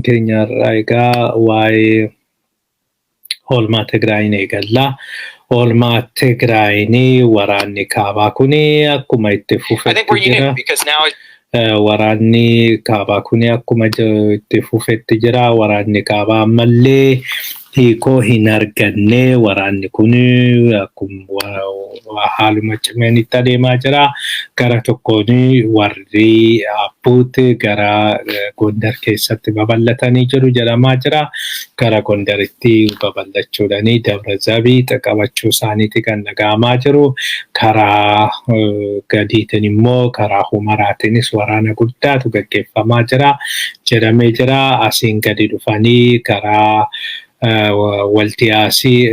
Keenya irraa egaa waa'ee oolmaa Tigraayin eegalla. Oolmaa Tigraayin waraanni kaabaa kun akkuma itti I think fufetti we're jira. Unique because now Waraanni kaabaa kun akkuma itti fufetti jira. Waraanni kaabaa ammallee hiikoo hin arganne. Waraanni kun akkuma haaluma cimeen itti adeemaa jira. Gara tokkoon warri Abbuut gara Gondar keessatti babal'atanii jiru jedhamaa jira. Gara Gondaritti babal'achuudhaan Dabra Zabii qabachuu isaaniiti kan dhaga'amaa jiru. Karaa gadiitiin immoo karaa Humaraatiinis waraana guddaatu gaggeeffamaa jira jedhamee jira. Asiin gadi dhufanii karaa Waltiyaasii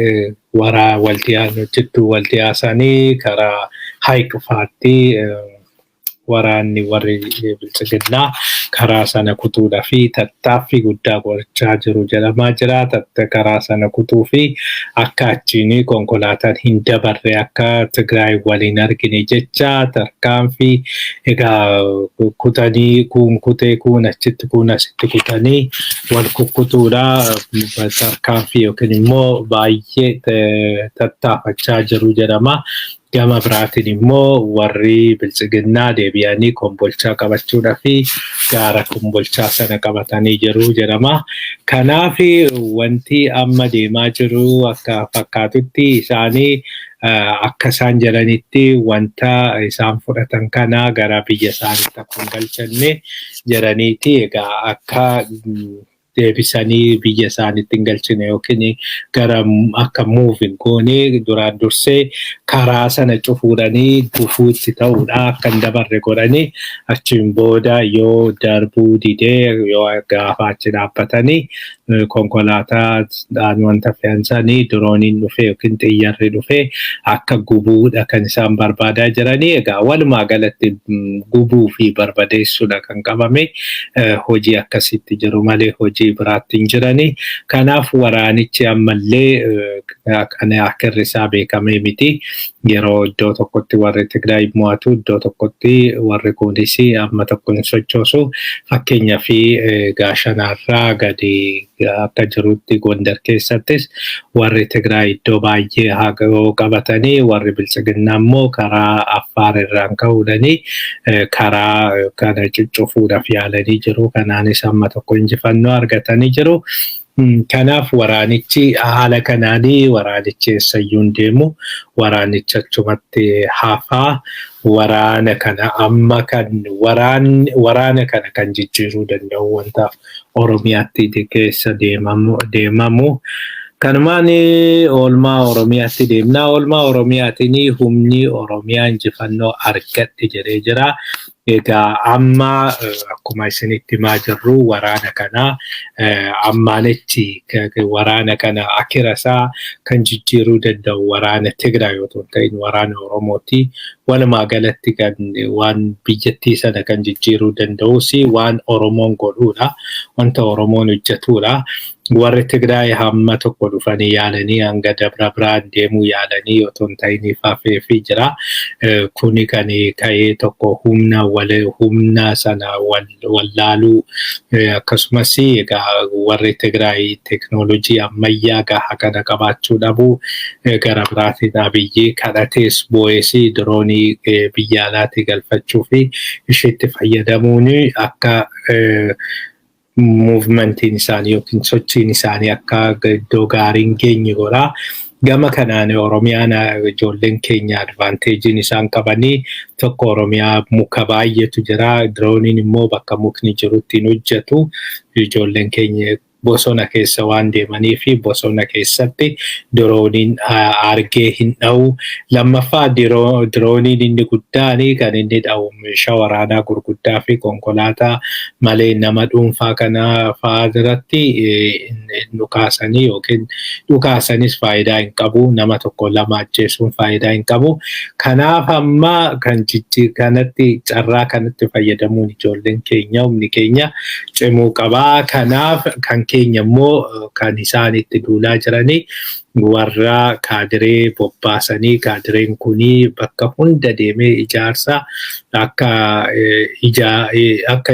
waraa Waltiyaan jidduu Waltiyaasanii karaa Hayiq faatti waraanni warri Biltsiginnaa karaa sana kutuudhaa fi tattaaffii guddaa gochaa jiru jedhamaa jira. Karaa sana kutuu fi akka achiin konkolaataan hin dabarre, akka Tigraay waliin argine jecha tarkaanfii egaa kutanii, kuun kutee, kuun achitti, kuun asitti kutanii wal kukkutuudha tarkaanfii yookiin immoo baay'ee tattaafachaa jiru jedhama. Gama biraatiin immoo warri Biltsiginnaa deebi'anii Kombolchaa qabachuudhaa fi gaara Kombolchaa sana qabatanii jiru jedhama. Kanaaf wanti amma deemaa jiru akka fakkaatutti isaanii akka isaan jedhanitti wanta isaan fudhatan kana gara biyya isaaniitti akka hin galchanne jedhaniiti. Egaa akka deebisanii biyya isaaniitti hin galchine yookiin gara akka move hin goone duraan dursee karaa sana cufuudhanii gufuutti ta'uudha akka hin dabarre godhanii, achiin booda yoo darbuu didee, yoo gaafa achi dhaabbatanii konkolaataadhaan wanta fe'ansanii dirooniin dhufee yookiin xiyyaarri dhufee akka gubuudha kan isaan barbaadaa jiranii. Egaa walumaa galatti gubuu fi barbadeessuudha kan qabame. Hojii akkasitti jiru malee hojii biraatti hin jirani. Kanaaf waraanichi ammallee kan akirri isaa beekamee miti. Yeroo iddoo tokkotti warri Tigraay mo'atu, iddoo tokkotti warri kunis amma tokko hin sochoosu. Fakkeenyaa fi Gaashanaarraa gadi akka jirutti Gondar keessattis warri Tigraay iddoo baay'ee haa qabatanii, warri Biltsiginnaa immoo karaa Affaar irraan ka'uudhanii karaa kana cuccufuudhaaf yaalanii jiru. Kanaanis amma tokko injifannoo argatanii jiru. Kanaaf waraanichi haala kanaanii waraanichi eessayyuu hin deemu. Waraanichi achumatti hafaa. Waraana kana amma kan waraana kana kan jijjiiruu danda'u wanta Oromiyaatti keessa deemamu. Kanumaan oolmaa Oromiyaatti deemna. Oolmaa Oromiyaatiin humni Oromiyaa injifannoo argadhe jedhee jira. Egaa amma akkuma isinitti himaa jirru waraana kana ammaanichi waraana kana akira isaa kan jijjiiruu danda'u waraana Tigraay otoo hin ta'in waraana Oromooti. Walumaa galatti kan waan biyyattii sana kan jijjiiruu danda'us waan Oromoon godhuudha. Wanta Oromoon hojjetudha. Warri Tigraay hamma tokko dhufanii yaalanii hanga Dabra Biraan deemuu yaalanii otoo hin ta'in hafeefii jira. Kuni kan ka'ee tokko humna humna sana wallaaluu, akkasumas egaa warri Tigraay teeknooloojii ammayyaa gahaa kana qabaachuu dhabuu, gara biraatiin Abiyyi kadhatees boo'ees diroonii biyya alaatii galfachuu fi isheetti fayyadamuun akka movementiin isaanii yookiin sochiin isaanii akka iddoo gaarii hin geenye godha. Gama kanaan Oromiyaan ijoolleen keenya advantageiin isaan qabanii tokko Oromiyaa muka baay'eetu jira. Dirooniin immoo bakka mukni jirutti hin hojjetu. Ijoolleen keenya bosona keessa waan deemanii fi bosona keessatti dirooniin argee hin dha'u. Lammaffaa, dirooniin inni guddaan kan inni dha'u meeshaa waraanaa gurguddaa fi konkolaataa malee nama dhuunfaa kana fa'aa irratti dhukaasanii yookiin dhukaasanis faayidaa hin qabu. Nama tokko lama ajjeesuun faayidaa hin qabu. Kanaaf amma kan kanatti carraa kanatti fayyadamuun ijoolleen keenya, humni keenya cimuu qabaa. Kanaaf kan keenya immoo kan isaan itti duulaa jiranii warra kaadiree bobbaasanii, kaadireen kunii bakka hunda deemee ijaarsa akka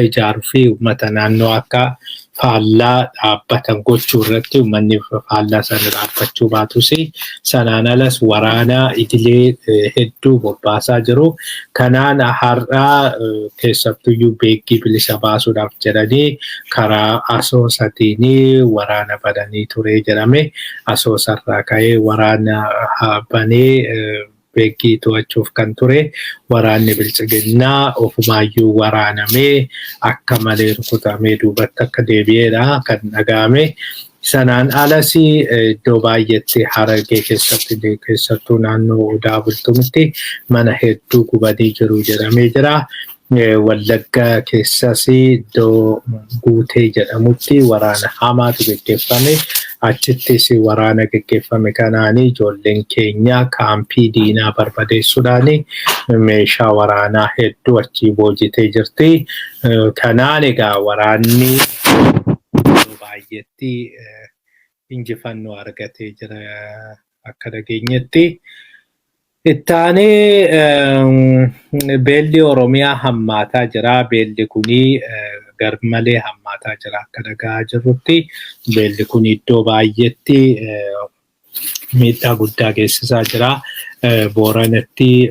ijaaruu fi uummata naannoo akka Faallaa dhaabbatan gochuu irratti uummanni faallaa sana dhaabbachuu baatus, sanaan alas waraana idilee hedduu bobbaasaa jiru. Kanaan har'aa keessattuyyuu Beeggii bilisa baasuudhaaf jedhanii karaa Asoosatiin waraana bananii ture jedhame. Asoosarraa ka'ee waraana banee Beeggii to'achuuf kan ture waraanni Biltsiginnaa ofumaayyuu waraanamee akka malee rukutamee duubatti akka deebi'eedha kan dhaga'ame. Sanaan alas iddoo baay'eetti, Harargee keessatti, keessattuu naannoo Odaa Bultumitti mana hedduu gubanii jiru jedhamee jira. Wallagga keessas iddoo Guutee jedhamutti waraana hamaatu geggeeffame. Achittis waraana geggeeffame kanaan ijoolleen keenya kaampii diinaa barbadeessuudhaan meeshaa waraanaa hedduu achii boojitee jirti. Kanaan egaa waraanni iddoo baay'eetti injifannoo argatee jira akka dhageenyetti. Ittaanee beelli Oromiyaa hammaataa jira. Beelli kuni garmalee hammaataa jira akka dhaga'aa jirrutti. Beelli kun iddoo baay'eetti miidhaa guddaa geessisaa jira. Booranatti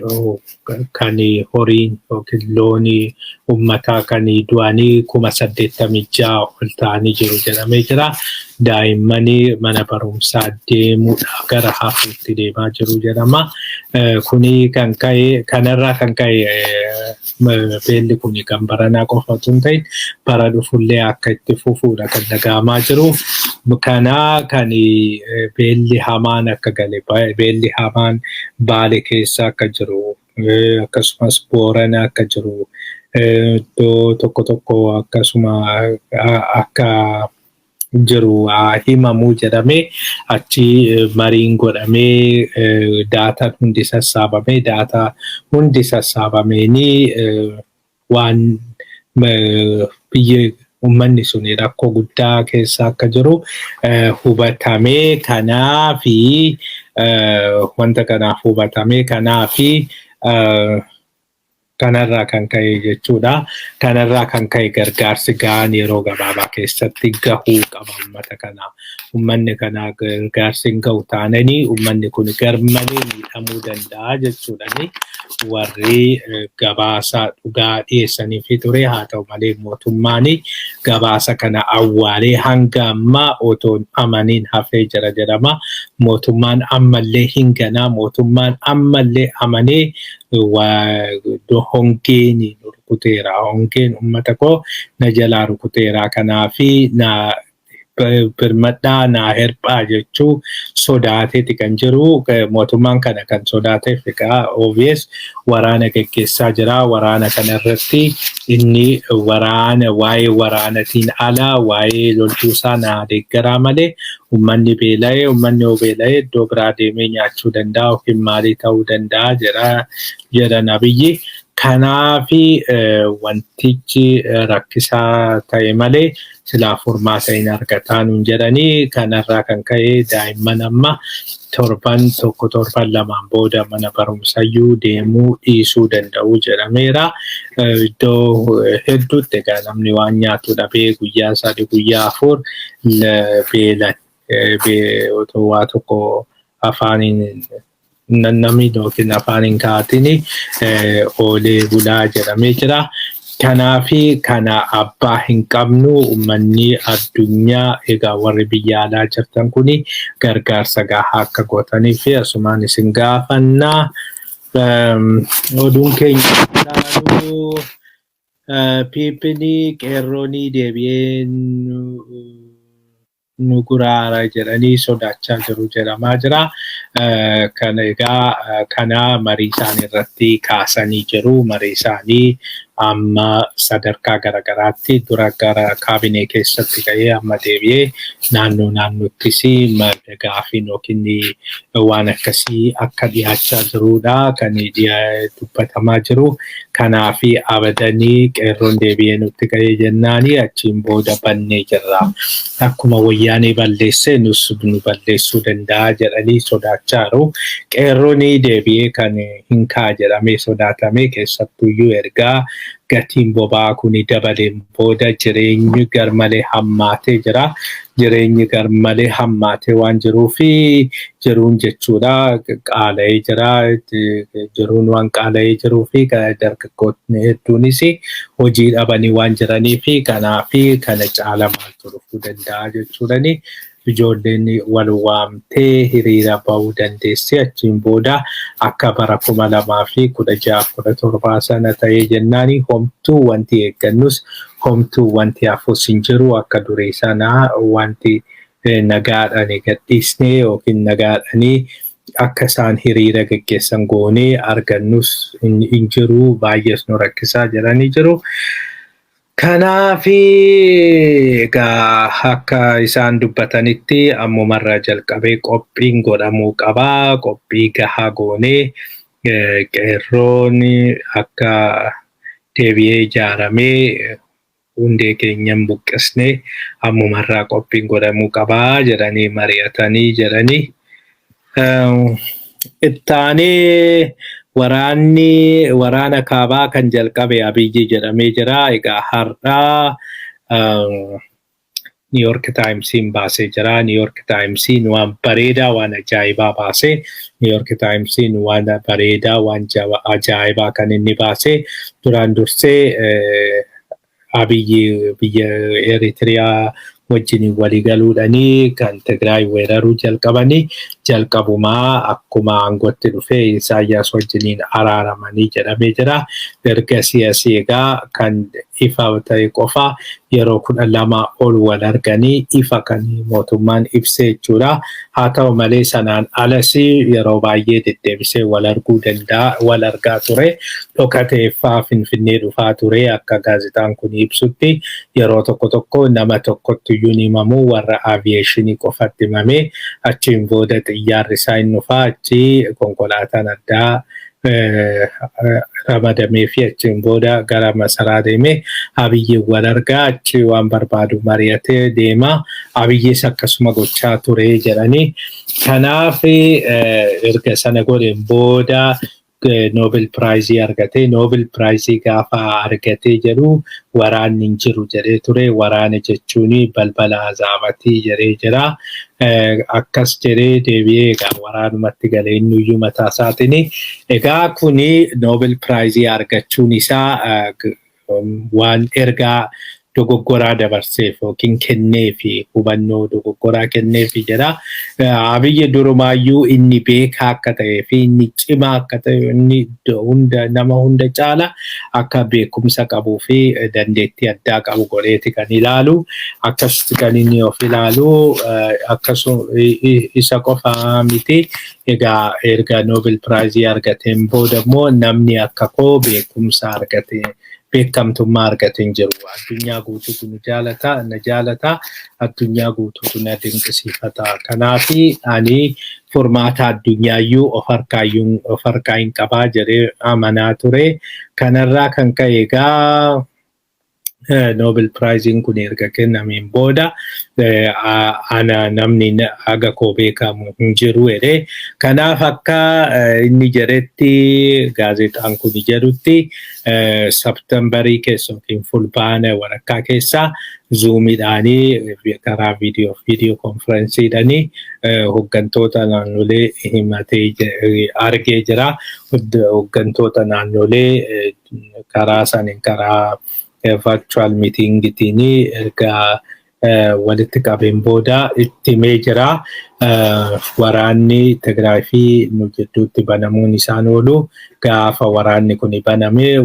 kan horiin yookiin loonii uummataa kan du'anii 86,000 ol ta'anii jiru jedhamee jira. Daa'imman mana barumsaa deemuudhaaf gara hafuutti deemaa jiru jedhama. Kuni kan ka'e, kanarraa kan ka'e, beelli kuni kan baranaa qofa otoo hin ta'in bara dhufullee akka itti fufuudha kan dhaga'amaa jiru. Kana kan beelli hamaan akka gale, beelli hamaan Baale keessa akka jiru, akkasumas Boorana akka jiru, iddoo tokko tokko akkasuma akka jiru himamuu jedhamee, achi mariin godhamee, daataan hundi sassaabamee, daataa hundi sassaabameenii waan biyyi uummanni sun rakkoo guddaa keessa akka jiru hubatamee, kanaafi wanta kanaaf hubatamee, kanaafi kanarraa kan ka'e jechuudha. Kanarraa kan ka'e gargaarsi ga'aan yeroo gabaabaa keessatti gahuu qaba uummata kanaa. Uummanni kanaa gargaarsi hin gahu taananii uummanni kun garmalee miidhamuu danda'a jechuudhani warri gabaasa dhugaa dhiyeessanii fi ture. Haa ta'u malee, mootummaan gabaasa kana awwaalee hanga ammaa otoo hin amaniin hafee jira jedhama. Mootummaan ammallee hin ganaa, mootummaan ammallee amanee hongeen rukuteera, hongeen uummata koo na jalaa rukuteera, kanaafi na birmadhaa, naa hirphaa jechuu sodaateeti kan jiru. Mootummaan kana kan sodaateef egaa obvious waraana geggeessaa jira. Waraana kana irratti inni waraana waa'ee waraanatiin ala waa'ee loltuusaa naa deeggaraa malee, uummanni beela'ee, uummanni yoo beela'ee iddoo biraa deemee nyaachuu danda'a yookiin maalii ta'uu danda'a jedha jedhan Abiyyi. Kanaafi wantichi rakkisaa ta'e malee silaa furmaata hin argataa nuun jedhanii. Kanarraa kan ka'e daa'imman amma torban tokko, torban lamaan booda mana barumsayyuu deemuu dhiisuu danda'u jedhameera. Iddoo hedduutti egaa namni waan nyaatu dhabee guyyaa 3, guyyaa 4 beelan otoo waa tokko afaaniin namni yookiin afaan hin kaa'atin oolee bulaa jedhamee jira. Kanaafi kana abbaa hin qabnu, uummanni addunyaa egaa warri biyya alaa jirtan kuni gargaarsa gahaa akka gootanii fi asumaan isin gaafannaa. Oduun keenya ilaalu, PPn qeerroonii deebi'ee nu guraara jedhanii sodaachaa jiru jedhamaa jira. Kana egaa kana marii isaanii irratti kaasanii jiru. Marii isaanii amma sadarkaa garaagaraatti dura gara kaabinee keessatti ka'ee, amma deebi'ee naannoo naannoottis gaafiin yookiin waan akkasii akka dhiyaachaa jirudha kan dubbatamaa jiru. Kanaafi abadanii qeerroon deebi'ee nutti ka'ee jennaani achiin booda bannee jirra. Akkuma Wayyaanee balleessee nus nu balleessuu danda'a jedhanii sodaachaa jiru. Qeerroon deebi'ee kan hin ka'a jedhamee sodaatame keessattuyyuu ergaa Gatiin boba'aa kun dabaleen booda jireenyi garmalee hammaatee jira. Jireenyi garmalee hammaatee waan jiruufi jiruun jechuudha qaala'ee jira. Jiruun waan qaala'ee jiruu fi dargaggoonni hedduunis hojii dhabanii waan jiranii fi kanaafi kana caala maaltu dhufuu danda'a jechuudhani. Ijoolleen wal waamtee hiriira bahuu dandeessi. Achiin booda akka bara 2016, 17 sana ta'ee jennaani homtuu wanti eeggannus, homtuu wanti hafus hin jiru. Akka durii sanaa wanti nagaadhaan gadhiisnee yookiin nagaadhaanii akka isaan hiriira geggeessan goonee argannus hin jiru, baay'ees nu rakkisaa jedhanii jiru. Kanaafi egaa akka isaan dubbatanitti ammumarraa jalqabee qophiin godhamuu qabaa. Qophii gahaa goonee qeerroon akka deebi'ee ijaaramee hundee keenya hin buqqisnee ammumarraa qophiin godhamuu qabaa jedhanii mari'atanii jedhanii. Ittaanee waraanni waraana kaabaa kan jalqabe Abiyyi jedhamee jira. Egaa har'aa New York Timesiin baasee jira. New York Timesiin waan bareedaa, waan ajaa'ibaa baasee. New York Timesiin waan bareedaa, waan ajaa'ibaa kan inni baasee duraan dursee Abiyyi biyya Eritiriyaa wajjin waliigaluudhanii kan Tigraay weeraruu jalqabanii, jalqabumaa akkuma aangootti dhufee Isaayyaas wajjiniin araaramanii jedhamee jira. Ergasii asii egaa kan ifa ta'e qofa yeroo 12 ol wal arganii ifa kan mootummaan ibsee jechuudha. Haa ta'u malee sanaan alas yeroo baay'ee deddeebisee wal arguu danda'a, wal argaa ture. Dhokateeffaa Finfinnee dhufaa ture. Akka gaazexaan kun ibsutti yeroo tokko tokko nama tokkotti iyyuu hin himamu, warra aviation qofatti himamee achiin booda xiyyaarri isaa hin dhufaa, achi konkolaataan addaa ramadamee fi achiin booda gara masaraa deemee Abiyyiin wal argaa, achi waan barbaadu mari'atee deema. Abiyyis akkasuma gochaa ture jedhanii. Kanaaf erga sana godheen booda Nobel Prize argate. Nobel Prize gaafa argatee jedhu waraanni hin jiru jedhee ture. Waraana jechuun balbala azaabatii jedhee jira. Akkas jedhee deebi'ee egaa waraanumatti galee innuyyuu mataa isaatiin. Egaa kuni Nobel Prize argachuun isaa waan ergaa dogoggoraa dabarseef yookiin kenneefi, hubannoo dogoggoraa kenneefi jedha. Abiyyi durumaayyuu inni beekaa akka ta'ee fi inni cimaa akka ta'e, inni hunda nama hunda caala akka beekumsa qabuu fi dandeettii addaa qabu godheeti kan ilaalu. Akkasitti kan inni of ilaalu akkasuma isa qofa miti. Egaa erga Nobel Prize argateen booda immoo namni akka koo beekumsa argate, beekamtummaa argate hin jiru. Addunyaa guutuutu nu jaalata, na jaalata, addunyaa guutuutu na dinqisiifata. Kanaafi ani furmaata addunyaayyuu of harkaa hin qabaa jedhee amanaa ture. Kanarraa kan ka'e egaa Nobel Prizein kun erga kennameen booda ana namni haga koo beekamu hin jiru jedhee. Kanaaf akka inni jedhetti, gaazexaan kun jedhutti, Septembarii keessa yookiin Fulbaana walakkaa keessa Zoomiidhaanii karaa viidiyoo konferensiidhaanii hooggantoota naannolee himatee argee jira. Hooggantoota naannolee karaa saniin, karaa virtual meetingitiin erga walitti qabeen booda itti himee jira. Waraanni Tigraay fi nu jidduutti banamuun isaan oolu, gaafa waraanni kun baname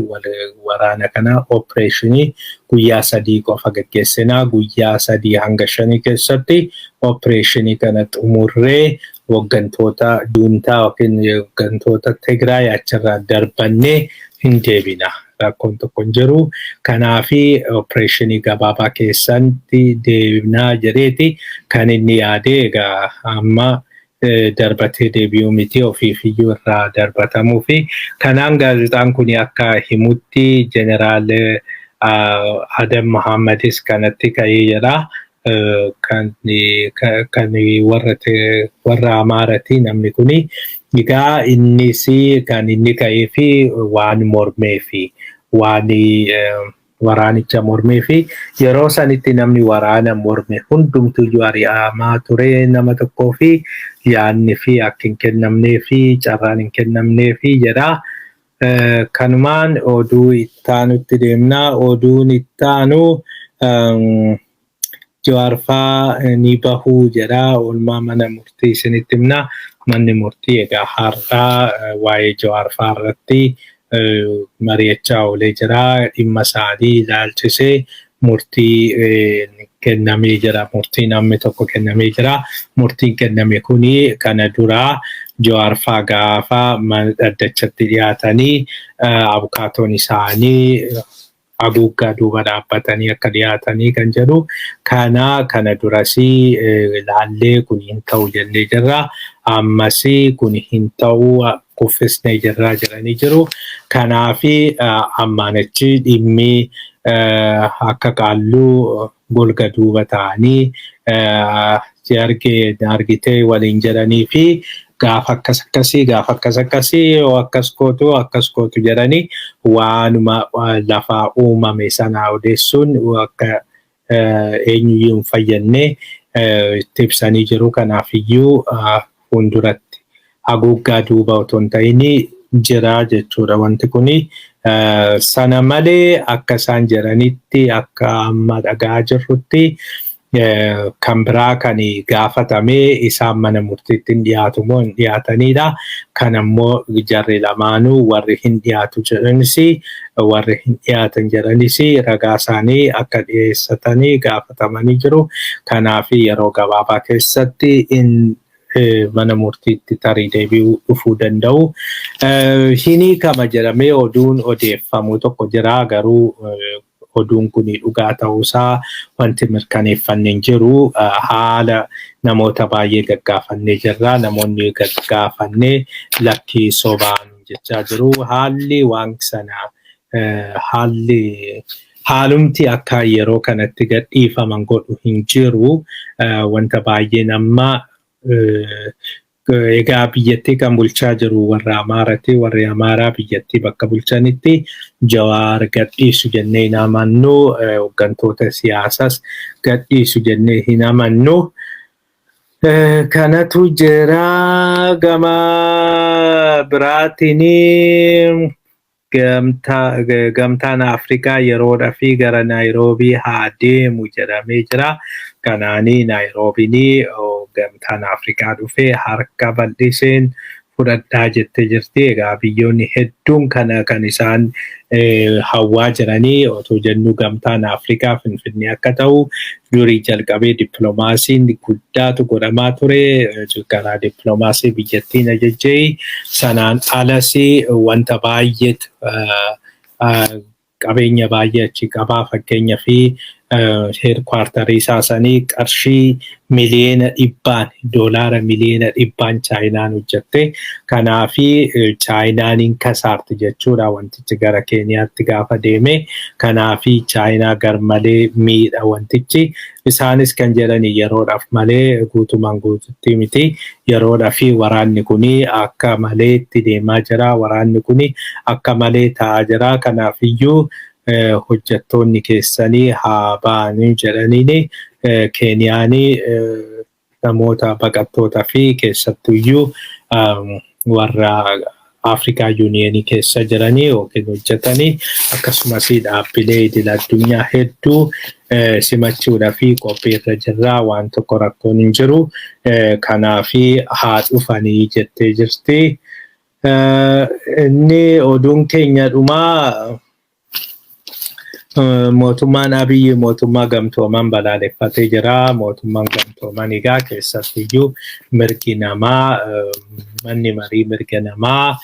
waraana kana operation guyyaa 3 qofa geggeessinaa, guyyaa 3 hanga 5 keessatti operation kana xumurree hooggantoota juuntaa yookiin hooggantoota Tigraay achirraa darbannee hin deebina. Rakkoon tokko hin jiru. Kanaafi operation gabaabaa keessatti deebinaa jedheeti kan inni yaade. Egaa amma darbatee deebi'uu miti, ofiifiyyuu irraa darbatamuu fi kanaan gaazexaan kun akka himutti Jeneraal Adam Muhammadis kanatti ka'ee jedha. Kan warra Amaarati namni kuni. Egaa innis kan inni ka'ee fi waan mormee fi Waan waraanicha mormee fi yeroo sanitti namni waraana morme hundumtuyyuu ari'amaa ture, nama tokkoo fi yaadni fi akka hin kennamnee fi carraan hin kennamnee fi jedha. Kanumaan oduu ittaanutti deemnaa. Oduun ittaanu Jawaarfaa ni bahuu jedha. Oolmaa mana murtii isinitti himna. Manni murtii egaa har'aa waa'ee Jawaarfaa irratti mari'achaa oolee jira. Dhimma isaanii ilaalchisee murtii kennamee jira. Murtiin namni tokko kennamee jira. Murtiin kenname kuni kana duraa Jawaarfaa gaafa dhaddachatti dhiyaatanii abukaatoon isaanii haguuggaa duuba dhaabbatanii akka dhiyaatanii kan jedhu kana durasii laallee kun hin ta'u jennee jirra. Ammasii kun hin ta'u, kuffisnee jirra jedhanii jiru. Kanaafi ammaan achi dhimmi akka qaalluu golga duuba ta'anii si argee argitee waliin jedhanii fi gaafa akkas akkasii, gaafa akkas akkasii, yoo akkas gootu akkas gootu jedhanii waanuma lafaa uumame sana odeessuun akka eenyuyyuu hin fayyadne itti ibsanii jiru. Kanaafiyyuu fuulduratti haguuggaa duuba otoo hin ta'in jira jechuudha wanti kuni. Sana malee akka isaan jedhanitti, akka amma dhagaa jirrutti, kan biraa kan gaafatame isaan mana murtiitti hin dhiyaatu moo hin dhiyaatanidha. Kan ammoo jarri lamaanuu warri hin dhiyaatu jedhanis, warri hin dhiyaatan jedhanis ragaa isaanii akka dhiyeessatanii gaafatamanii jiru. Kanaaf yeroo gabaabaa keessatti mana murtiitti tarii deebi'uu dhufuu danda'u. Hin hiikama jedhamee oduun odeeffamu tokko jira, garuu oduun kun dhugaa ta'uusaa wanti mirkaneeffanne hin jiru. Haala namoota baay'ee gaggaafannee jirra. Namoonni gaggaafannee lakkii, sobaan jechaa jiru. Haalli waan sana haalli haalumti akka yeroo kanatti gadhiifaman godhu hin jiru. Wanta baay'een amma egaa biyyattii kan bulchaa jiru warra Amaaraati. Warri Amaaraa biyyattii bakka bulchanitti Jawaar gadhiisu jennee hin amannu. Hooggantoota siyaasaas gadhiisu jennee hin amannu. Kanatu jira. Gama biraatiin gamtaan Afrikaa yeroodhaa fi gara Naayiroobii haa deemu jedhamee jira. Kanaanii Naayiroobiin gamtaan Afrikaa dhufee harka bal'iseen fudhadhaa jettee jirti. Egaa biyyoonni hedduun kana kan isaan hawwaa jiranii otoo jennu, gamtaan Afrikaa Finfinnee akka ta'u durii jalqabee dippiloomaasiin guddaatu godhamaa ture. Karaa dippiloomaasii biyyattiin ajajjee sanaan alas wanta baay'eetu qabeenya baay'ee achi qabaa. Fakkeenya fi headquarterii isaa sanii qarshii miliyoona 100n, doolaara miliyoona 100n Chaayinaan hojjette. Kanaafi Chaayinaan hin kasaarti jechuudha wantichi gara Keeniyaatti gaafa deeme. Kanaafi Chaayinaa garmalee miidha wantichi. Isaanis kan jedhani yeroodhaaf malee guutumaan guututti miti. Yeroodhaaf waraanni kuni akka malee itti deemaa jira. Waraanni kuni akka malee ta'aa jira. Kanaafiyyuu hojjettoonni keessanii haa ba'anii jedhaniini Keeniyaanii namoota baqattootaa fi keessattuyyuu warra Afrikaa Unionii keessa jiranii yookiin hojjetanii, akkasumas dhaabbilee idil addunyaa hedduu simachuudhaa fi qophiirra jirra, waan tokko rakkoon hin jiru, kanaafi haa dhufanii jettee jirti. Inni oduun keenya dhumaa, mootummaan Abiyyi mootummaa gamtooman balaaleffatee jira. Mootummaan gamtooman egaa keessattiyyuu mirgi namaa, manni marii mirga namaa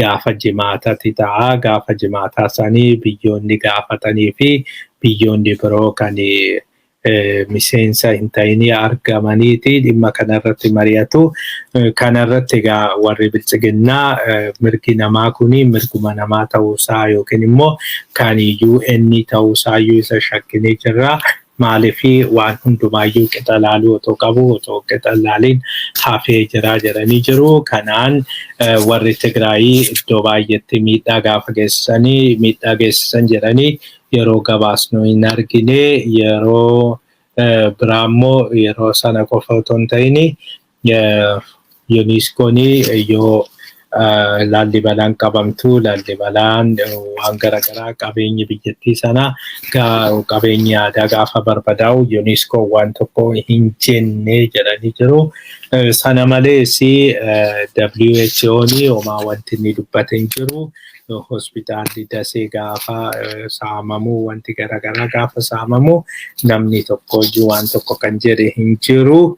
gaafa jimaatatti ta'a. Gaafa jimaataa sanii biyyoonni gaafatanii fi biyyoonni biroo kan miseensa hin ta'inii argamaniiti dhimma kanarratti mari'atu. Kanarratti egaa warri biltsiginnaa mirgi namaa kuni mirguma namaa ta'uusaa yookiin immoo kan UN ta'uusaayyuu isa shakkinee jirra. Maaliif waan hundumaayyuu qixa laaluu otoo qabu otoo qixa laaliin hafee jira jedhanii jiru. Kanaan warri Tigraayii iddoo baay'eetti miidhaa gaafa geessisanii miidhaa geessisan jedhanii yeroo gabaasnu hin argine. Yeroo biraa immoo yeroo sana qofa otoo hin ta'in, UNESCOon yoo Laallibalaan qabamtu, Laallibalaan waan garaagaraa, qabeenyi biyyattii sanaa, qabeenyi aadaa gaafa barbadaa'u UNESCOon waan tokko hin jenne jedhanii jiru. Sana malees WHO'n homaa wanti inni dubbate hin jiru. Hospitaalli Dasee gaafa saamamu, wanti garaagaraa gaafa saamamu, namni tokko waan tokko kan jedhe hin jiru.